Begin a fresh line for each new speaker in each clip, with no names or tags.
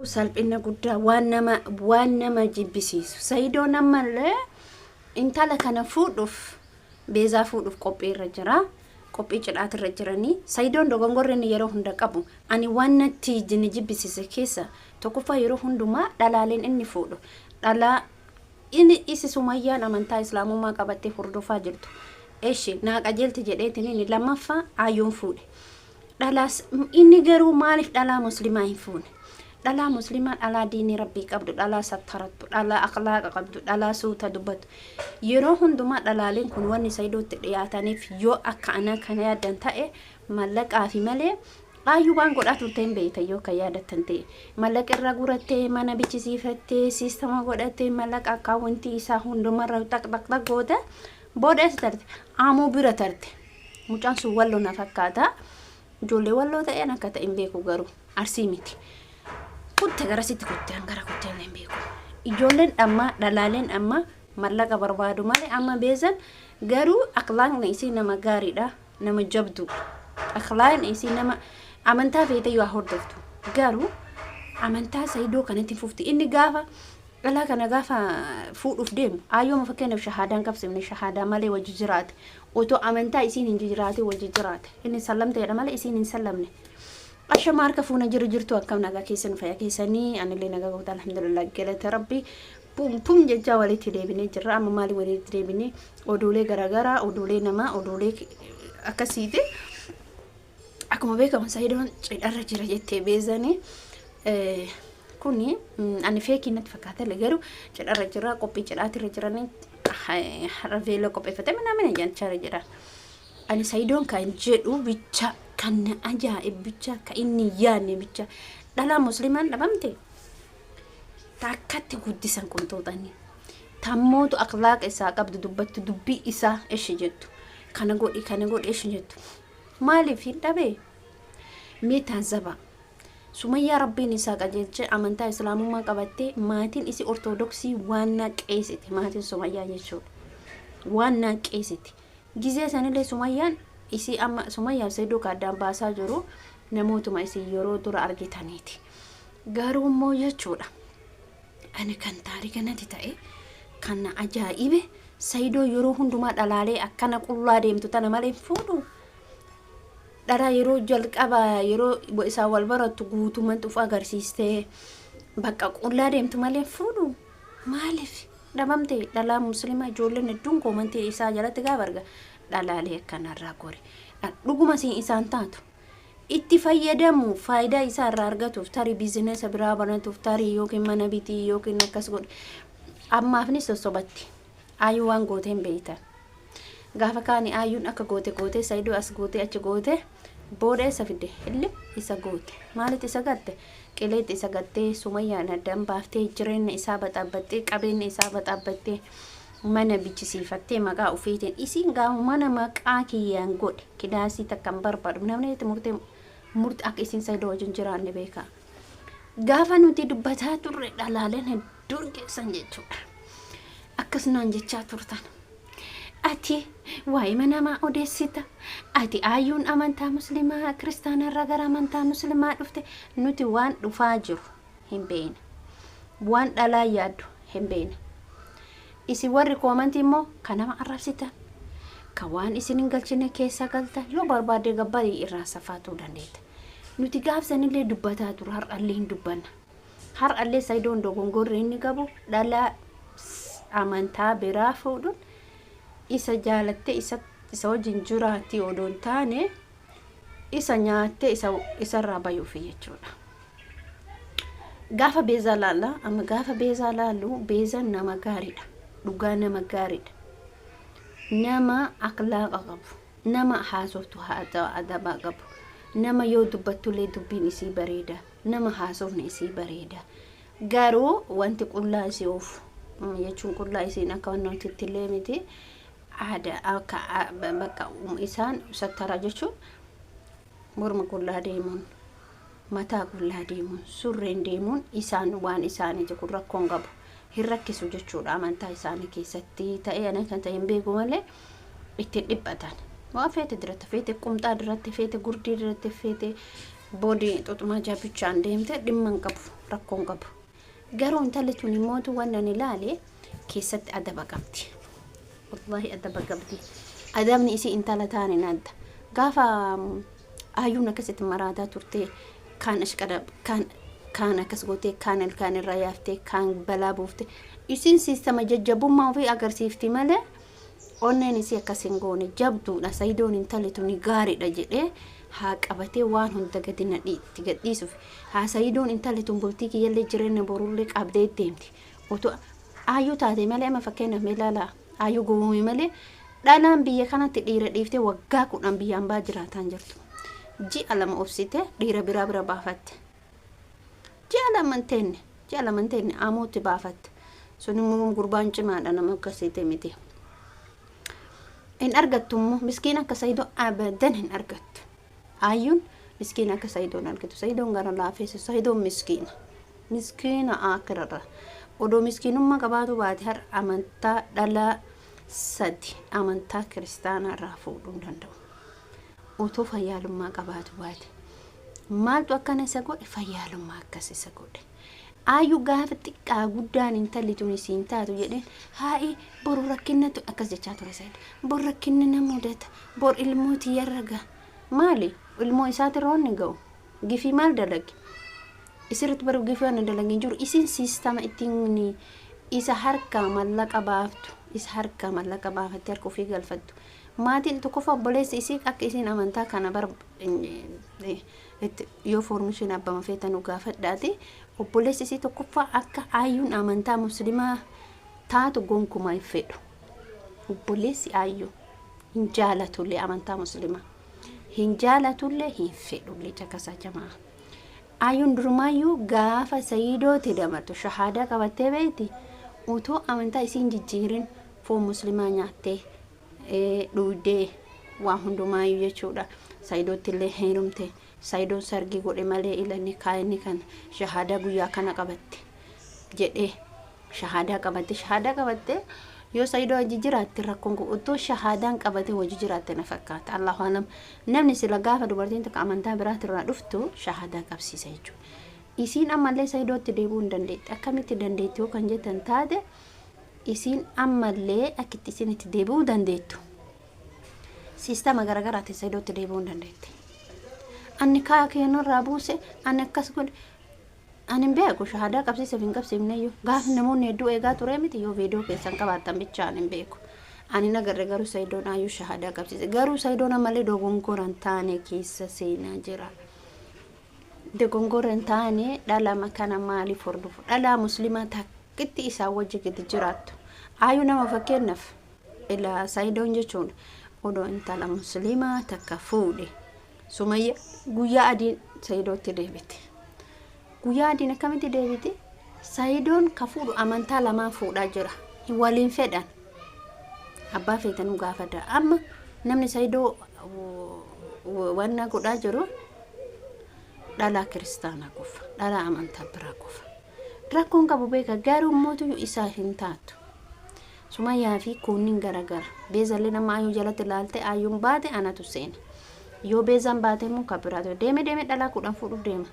Salphina guddaa, waan nama jibbisiisu. Sayidoon ammallee intala kana fuudhuuf, Beezaa fuudhuuf qophii irra jira. Qophii cidhaatirra jiranii. Sayidoon dogongorri inni yeroo hunda qabu, ani waan natti ni jibbisiise keessa tokkoffaa, yeroo hundumaa dhalaaleen inni fuudhu dhalaa inni isi Sumayyaan amantaa Islaamummaa qabattee hordofaa jirtu. Eshi naa qajeelti jedheetiin inni lammaffaa Aayyoon fuudhe. Dhalaas inni garuu maaliif dhalaa Muslimaa hin fuune? Dhalaa Muslimaa, dhalaa diinii Rabbii qabdu, dhalaa sattarattu, dhalaa akhlaaqa qabdu, dhalaa suuta dubbattu. Yeroo hundumaa dhalaaleen kun wanni Sayidootti dhiyaataniif, yoo akka anaa kana yaaddan ta'e, mallaqaa fi malee. Aayyuu waan godhaa turte hin beektan yoo kan yaadattan ta'e. Mallaqa irraa gurattee, mana bichisiifattee, siistama godhattee, mallaqa akkaawwantii isaa hundumarra xaq xaq xaq goote. Booda eessa tarte? Aamuu bira tarte. Mucaan sun Walloo na fakkaata. Ijoollee Walloo ta'een akka ta'e hin beeku, garuu Arsii miti. Kutte garasitti kutte, hangara kutte illee hin beeku. Ijoolleen amma, dhalaaleen amma mallaqa barbaadu malee. Amma Beezan garuu akhlaaqni isii nama gaariidha. Nama jabduudha. Akhlaaqni isii nama amantaa feete yoo hordoftu. Garuu amantaa Sayidoo kanatti fufti. Inni gaafa dhalaa kana gaafa fuudhuuf deemu, ayyooma fakkeenyaaf shahaadaan qabsiifne, shahaadaa malee wajji jiraate, otoo amantaa isiin hin jiraate wajji jiraate, inni sallamteedha malee isiin hin sallamne. Ashama, harka fuuna, jiru jirtu, akkam, nagaa keessan, fayyaa keessanii? Anillee nagaa goota, alhamdulillah, galata Rabbi. Pum pum jechaa walitti deebinee jirra. Amma maali walitti deebinee? Oduulee garaagaraa, oduulee namaa, oduulee akkasiiti. Akkuma beekamu Sayidoon cidharra jira jettee Beezanii. Kuni ani fake natti fakkaata, garuu cidharra jira, qophii cidhaatirra jiranii, har'a veeloo qopheeffatee mana jechaa jira. Ani Sayidoon kan jedhu bicha, kan na ajaa'ib bicha, kan inni yaadne bicha, dhalaa Muslimaan dhabamte takkatti guddisan qunxuuxanii. Tammootu akhlaaqa isaa qabdu, dubbattu dubbii isaa ishi jettu. Kana godhi, kana godhi ishi jettu. Maaliif hin dhabee? Mee taazaba. Sumayyaa Rabbiin isaa qajeelchee amantaa Islaamummaa qabattee, maatiin isii Ortodoksii waan naqeessite, maatiin Sumayyaa jechuudha. Waan naqeessite. Gizee sanillee Sumayyaan isii amma Sumayyaa Saidoo ka addaan baasaa jiru namootuma isii yeroo dura argitaniiti. Garuu immoo jechuudha. Ani kan taarika natti ta'e, kan na ajaa'ibe, Saidoo yeroo hundumaa dhalaalee akkana qullaa deemtu tana malee hin fuudhu. Dhalaa yeroo jalqaba yeroo isaan wal barattu guutumatti uf agarsiistee bakka qullaa deemtu malee hin fuudhu. Maaliif dhabamte dhalaa Muslimaa? Ijoolleen hedduun koomantii isaa jalatti gaafa arga, dhalaalee akkanarraa gori. Dhuguma siin isaan taatu. Itti fayyadamu, faayidaa isaa irraa argatuuf, tarii biizinesa biraa banatuuf, tarii yookiin mana bitii yookiin akkas godhe. Ammaafnis sossobatti. Ayyuu waan gooteen beeytan. Gaafa kaani ayyuun akka goote goote, Saidoo as goote, achi goote, booda eessa fidde? Illee isa goote. Maalitti isa gatte? Qileetti isa gattee, Sumayyaan addaan baaftee, jireenya isaa baxaabbattee, qabeenya isaa baxaabbattee, mana bichisiifattee maqaa ofiitiin. Isiin gaafa mana maqaa kiyyaan godhe, kidaasii takka hin barbaadu. Namni itti murtee murti akka isiin Saidoo wajjin jiraanne beekaa. Gaafa nuti dubbataa turre, dhalaaleen hedduun keessan jechuudha. Akkas naan jechaa turtan. Ati waa'ee namaa odeessita. Ati ayyuun amantaa Muslimaa Kiristaanarraa gara amantaa Muslimaa dhufte. Nuti waan dhufaa jiru hin beekne. Waan dhalaa yaaddu hin beekne. Isin warri koomantii immoo kan nama arrabsitan. Kan waan isin hin galchine keessa galtan, yoo barbaadde gabbarii irraa safaatuu dandeetta. Nuti gaafsanillee dubbataa ture, har'allee hin dubbanna. Har'allee Sayidoon dogongorri inni qabu dhalaa amantaa biraa fuudhuun isa jaalattee isa wajjin jiraatti odoo hin taane, isa nyaattee isa isarraa bayuufi jechuudha. Gaafa Beezaa laalla, amma gaafa Beezaa laallu, Beezaan nama gaariidha. Dhugaa nama gaariidha. Nama akhlaaqa qabu. Nama haasoftu adabaa qabu. Nama yoo dubbattullee dubbiin isii bareeda. Nama haasofni isii bareeda. Garuu wanti qullaa isii oofu jechuun, qullaa isiin akka wantooti illee miti. Aadaa akka bakka isaan sattara jechuun, morma qullaa deemuun, mataa qullaa deemuun, surreen deemuun isaan waan isaaniiti. Kun rakkoon qabu, hin rakkisu jechuudha. Amantaa isaanii keessatti ta'ee ana kan ta'e hin beeku malee ittiin dhiphatan. Waan feete diratti, feete qumxaa diratti, feete gurdii diratti, feete boodii xuxumaa jaabichaan deemte dhimma hin qabu. Rakkoon qabu. Garuu intalli tun immootu waan ani ilaale keessatti adaba qabdi. Wallaahi adaba qabdi. Adabni isii intala taaniin adda. Gaafa ayyuun akkasitti maraataa turte, kaan ashqara, kaan akkas gootee, kaan ilkaan irraa yaaftee, kaan balaa buufte, isiin siistama jajjabummaa ofii agarsiifti malee onneen isii akkas hin goone, jabduudha. Sayidoon intalli tuni gaariidha jedhee haa qabatee waan hunda gadi nadhiitti gadhiisuuf haa. Sayidoon intalli tun bultii kiyyallee jireenya borullee qabdee deemti otoo ayyuu taate malee. Amma fakkeenyaaf mee ilaalaa, ayyuu gowwoome malee dhalaan biyya kanatti dhiira dhiiftee waggaa 10 biyyaan baa jiraataan jirtu. Ji'a 2 obsite dhiira biraa bira baafatte. Ji'a 2 hin teenne, ji'a 2 hin teenne, amootti baafatte. Sun immoo gurbaan cimaadha, nama akkasiiti miti. Hin argattu immoo miskiin akka Sayidoo abadan hin argattu. Ayyuun miskiin akka Sayidoo hin argattu. Sayidoon gara laafeessa, Sayidoon miskiina. Miskiina akirarra. Odoo miskiinummaa qabaatu baate har amantaa dhalaa sadi amantaa kiristaanaa irraa fuudhuu hin danda'u. Otoo fayyaalummaa qabaatu baate. Maaltu akkana isa godhe? Fayyaalummaa akkas isa godhe. Ayyuu gaafa xiqqaa guddaan intalli tun isiin taatu jedheen, haa'i boru rakkinnatu akkas jechaa ture Sayid. Bor rakkinni na mudata. Bor ilmoo tiyyarra ga'a. Maali? Ilmoo isaatirra wanni ga'u. Gifii maal dalage? Isirratti baru gifii waan dalage hin jiru. Isin siistama ittiin isa harkaa mallaqa baaftu. Isa harkaa mallaqa baafattee harka ofii galfattu. Maatiin tokkoffaa obboleessi isii akka isiin amantaa kana bar yoo foormishiin abbama feetanu gaafadhaati. Obboleessi isii tokkoffaa akka ayyuun amantaa muslimaa taatu gonkumaa hin fedhu. Obboleessi ayyuu hin jaalatullee amantaa muslimaa. Hin jaalatullee, hin fedhullee, caqasaa jamaa. Ayyuun durumaayyuu gaafa Sayidooti dabartu shahaadaa qabattee beekti. Utoo amantaa isiin jijjiirin foon muslimaa nyaattee dhuydee waa hundumaayyuu jechuudha. Sayidootti illee heerumte. Sayidoon sargii godhe malee ilanni kaayinni kan shahaadaa guyyaa kana qabatte jedhee shahaadaa qabatte, shahaadaa qabatte. Yoo Sayidoo hojii jiraatte rakkoon kun otoo shahaadaan qabate hojii jiraatte na fakkaata. Allahu alam. Namni sila gaafa dubartiin tokko amantaa biraatirraa dhuftu shahaadaa qabsiisa jechuudha. Isiin ammallee Sayidootti deebi'uu hin dandeetti. Akkamitti dandeetti yoo kan jettan taate, isiin ammallee akkitti isiin itti deebi'uu dandeettu siistama garaagaraatiin Sayidootti deebi'uu hin dandeetti. Anni kaa keenyarraa buuse, ani akkas godhe, ani hin beeku. Shahaadaa qabsiiseef hin qabsiifneyyuu gaafa namoonni hedduu eegaa ture miti. Yoo viidiyoo keessan qabaattan bichaan hin beeku. Ani nagarre garuu Sayidoon ayyuu shahaadaa qabsiise. Garuu Sayidoon ammallee dogongora hin taane keessa seenaa jira. Dogongora hin taane dhalama kana maaliif hordofu? Dhalaa muslimaa takkitti isaan wajji gadi jiraattu. Ayyuu nama fakkeenyaaf ila Sayidoon jechuun odoo intala muslimaa takka fuudhe, Sumayya guyyaa adiin Sayidootti deebite. Guyyaa adiin akkamitti deebite? Sayidoon ka fuudhu amantaa lamaan fuudhaa jira. Waliin fedhan. Abbaa feetanuu gaafata. Amma namni Sayidoo wanna godhaa jiru dhalaa kiristaanaa qofa. Dhalaa amantaa biraa qofa. Rakkoon qabu beeka, garuu mootu isaa hin taatu. Sumayyaa fi kuunnin garagara. Beezallee nama ayyuu jalatti ilaalte, ayyuun baate anatu seena. Yoo beezaan baate immoo kan biraatu deeme deeme dhalaa 10 fuudhuuf deema.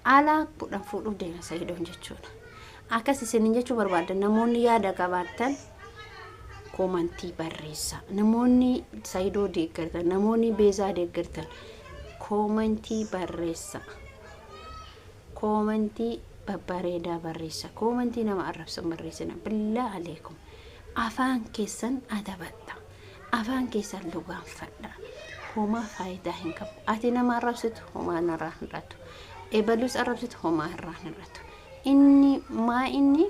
Alaa 10 fuudhuuf deema Sayidoon jechuudha. Akkas isinin jechuu barbaada, namoonni yaada qabaattan koomantii barreessa. Namoonni Sayidoo deeggartan, namoonni Beezaa deeggartan koomantii barreessa. Koomantii babbareedaa barreessa. Koomantii nama arrabsan barreessina. Billaa aleekum. Afaan keessan adabadha. Afaan keessan lugaanfadha. Homaa faayidaa hin qabu. Ati nama arrabsitu homaa narraa hin hir'atu. Ebalus arrabsitu homaa irraa hin hir'atu. Inni maa inni